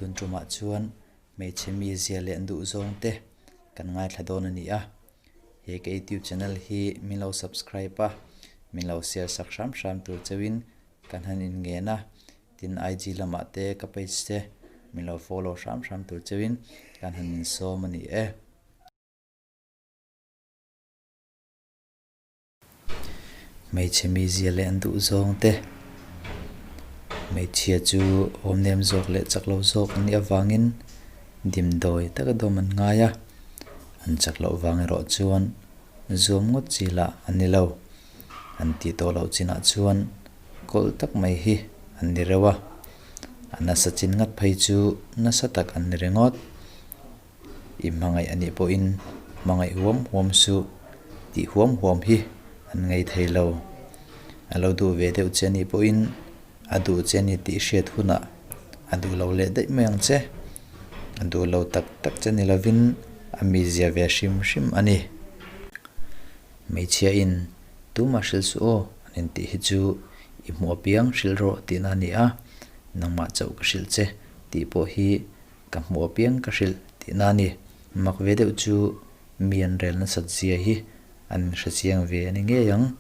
Tun tumah chuan hmeichhe mizia leh an duhzawng te kan ngaithla dawn a ni a. He ka youtube channel hi min lo subscribe a, min lo share sak hram hram tur cheuhin kan han inngen a. Tin IG lamah te ka page te min lo follow hram hram tur cheuhin kan han insawm a ni e. Hmeichhe mizia leh an duh zawng te, hmeichhia chu awm nem zawk leh chak lo zawk an nih avangin dimdawi taka dawm an ngai a, an chak loh vang erawh chuan zuam ngawt chi lah an ni lo. An tih tawh loh chinah chuan kawlh tak mai hi an ni reuh a, a nasa chin ngat phei chu nasa tak an ni ringawt. I hmangaih a nih pawhin hmangaih huam huam suh tih huam huam hi an ngei thei lo. A lo duh ve deuh che a nih pawhin a duh che a ni tih hriat hunah a duh lo leh daih mai ang che. A duh lo tak tak che ni lovin a mizia ve hrim hrim a ni. Hmeichhia in tumah hrilh suh aw an intih hi chu i hmuh apiang hrilh rawh tihna a ni a, nangmah chauh ka hrilh che tih pawh hi Ka hmuh apiang ka hrilh tihna a ni. Mak ve deuh chu mi an rel nasat zia hi an hre chiang ve a ni ngei ang.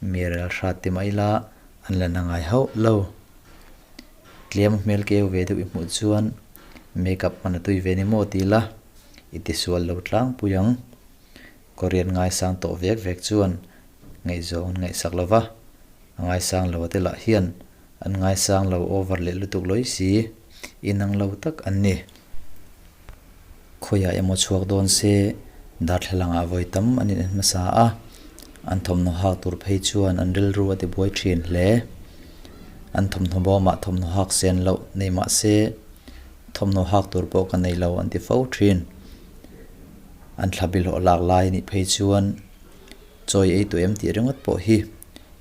Mi rel hrat ti mah ila an la na ngai hauh lo. Tlem hmel keu ve deuh i hmuh chuan makeup hman a tui ve ni maw ti ila i tisual lo tlangpui ang. Korean ngaisang tawh vek vek chuan ngaihzawng an ngaihsak lo va, a ngaisang lo a te lah hian An ngaisang lo over leh lutuk lawi si, inang lo tak an ni. Khawiah emaw chhuak dawn se, darthlalangah vawi tam an inen hmasa a, an thawmhnaw hak tur phei chuan an rilru a tibuai thin hle. An thawmhnaw bawmah thawmhnaw hak sen loh nei mah se, thawmhnaw hak tur pawh ka nei lo an ti fo thin. An thla bilhawh lak lai a nih phei chuan Chawi ei tawh em tih ringawt pawh hi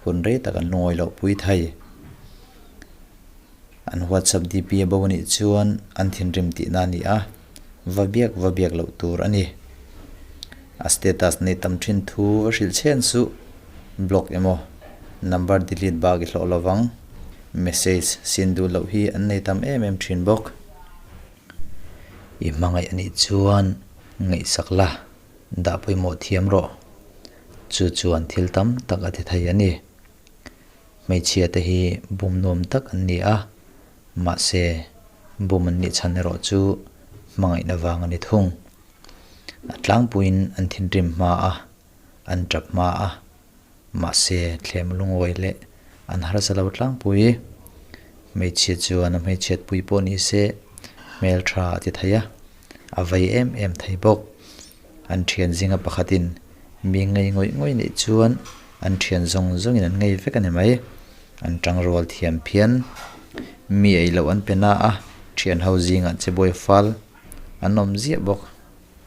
hun rei tak an lungawi loh pui thei. An WhatsApp DP a bo a nih chuan an thinrim tihna a ni a, va biak va biak loh tur a ni. A status nei tam thin thu va hrilh chhen suh, block emaw number delete bak i hlawh lovang. Message sin duh loh hi an nei tam em em thin bawk. I hmangaih a nih chuan ngaihsak la. Dah pawimawh thiam rawh. Chu chuan thil tam tak a ti thei a ni. Hmeichhia te hi bum nuam tak an ni a, mahse bum an nih chhan erawh chu hmangaihna vang a ni thung. A tlangpuiin an thinrim hma a, an tap hma a, Mahse, thlem lungawi leh an harsa lo tlangpui. Hmeichhia chuan a hmeichhiatpui pawh ni se hmel tha a ti thei a, a vei em em thei bawk. An thian zinga pakhatin mi ngei ngawih ngawih neih chuan an thian zawng zawngin an ngei vek a ni mai. An tangrual thiam phian. Mi ei loh an pe na a, thian ho zingah chebuai fal an awm ziah bawk.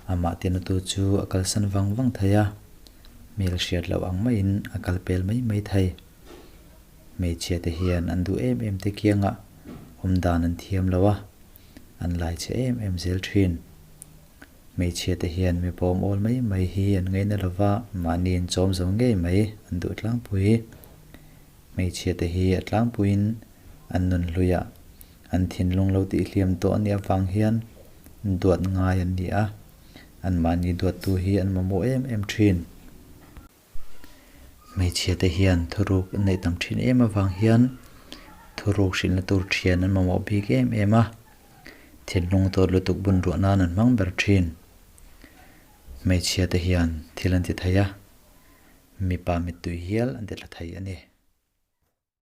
Amah tinatu chu a kalsan vang vang thei a. Hmel hriat loh ang maiin a kal pel mai mai thei. Hmeichhia te hian an duh em em te kiangah awm dan an thiam lo a, an lai che em em zel thin. Hmeichhia te hian mi pawm awl mai mai hi an ngaina lo va, mahni in chawm zo ngei mai an duh tlangpui. Hmeichhia te hi a tlangpuiin an nun hluiah an thinlung lo tihhliam tawh a nih avang hian duat ngai an ni a. Anmahni duattu hi an mamawh em em thin. Hmeichhia te hian thuruk an neih tam thin em avang hian thuruk hrilhna tur thian an mamawh bik em em a, thinlung tawt lutuk bun ruah nan an hmang ber thin. Hmeichhia te hian thil an ti thei a, mipa mittui hial an ti tla thei a ni.